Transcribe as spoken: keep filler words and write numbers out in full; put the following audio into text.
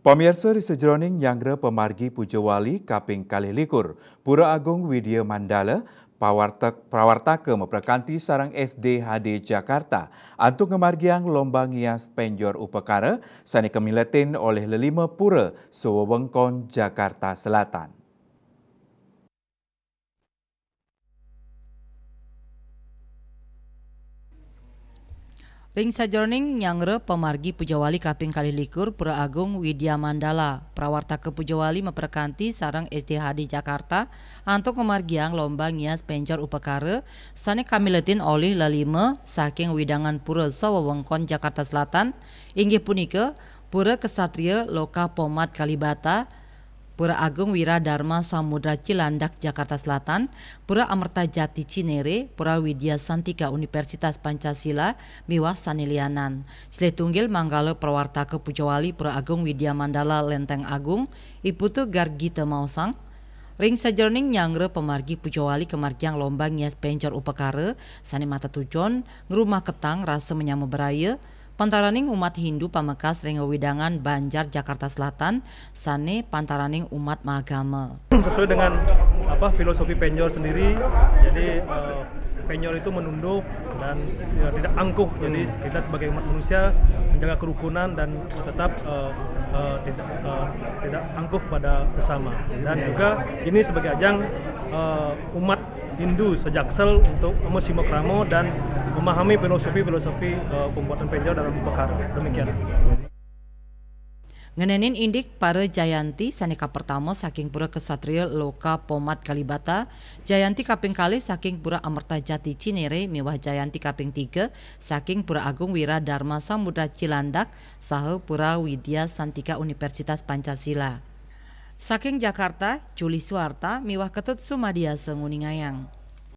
Pamirsa, ri sajroning nyanggra pamargi puja wali kaping kalih likur, Pura Agung Widya Mandala, pawarta-, prawartaka maprakanti sareng S D H D Jakarta antuk ngamargiang lomba ngias penjor upakara sane kamiletin olih lelima pura sawewengkon Jakarta Selatan. Ring sajeroning nyanggra pamargi pujawali kaping kalih likur Pura Agung Widya Mandala, prawartaka pujawali maprakanti sareng S D H D Jakarta antuk ngamargiang lomba ngias penjor upakara sane kamiletin olih lelima saking wewidangan pura sawewengkon Jakarta Selatan, inggih punika Pura Ksatria Loka Pomat Kalibata, Pura Agung Wira Dharma Samudra Cilandak, Jakarta Selatan, Pura Amerta Jati Cinere, Pura Widya Santika Universitas Pancasila, miwah sane lianan. Silih tunggil manggala prawartaka pujawali Pura Agung Widya Mandala Lenteng Agung, I Putu Gargita Maosang. Ring sajeroning nyanggra pamargi pujawali kamargiang lomba ngias penjor upakara sane matetujon ngrumaketang rasa manyama braya, pantaraning umat Hindu pamekas ring wewidangan Banjar, Jakarta Selatan, sane pantaraning umat maagama. Sesuai dengan, apa, filosofi penjor sendiri, jadi, eh, penjor itu menunduk dan, ya, tidak angkuh. Jadi, hmm, kita sebagai umat manusia menjaga kerukunan dan tetap, eh, eh, tidak, eh, tidak angkuh pada sesama. Dan, ya, juga ini sebagai ajang, eh, umat Hindu sejaksel untuk masimakrama dan memahami filosofi-filosofi, eh, pembuatan penjor dalam upakara. Demikian. Ngenenin indik para jayanti sane kapertama saking Pura Ksatria Loka Pomat Kalibata, jayanti kaping kalih saking Pura Amerta Jati Cinere miwah jayanti kaping tiga saking Pura Agung Wira Dharma Samudra Cilandak saha Pura Widya Santika Universitas Pancasila. Saking Jakarta, Juli Suarta miwah Ketut Sumadiasa nguningayang.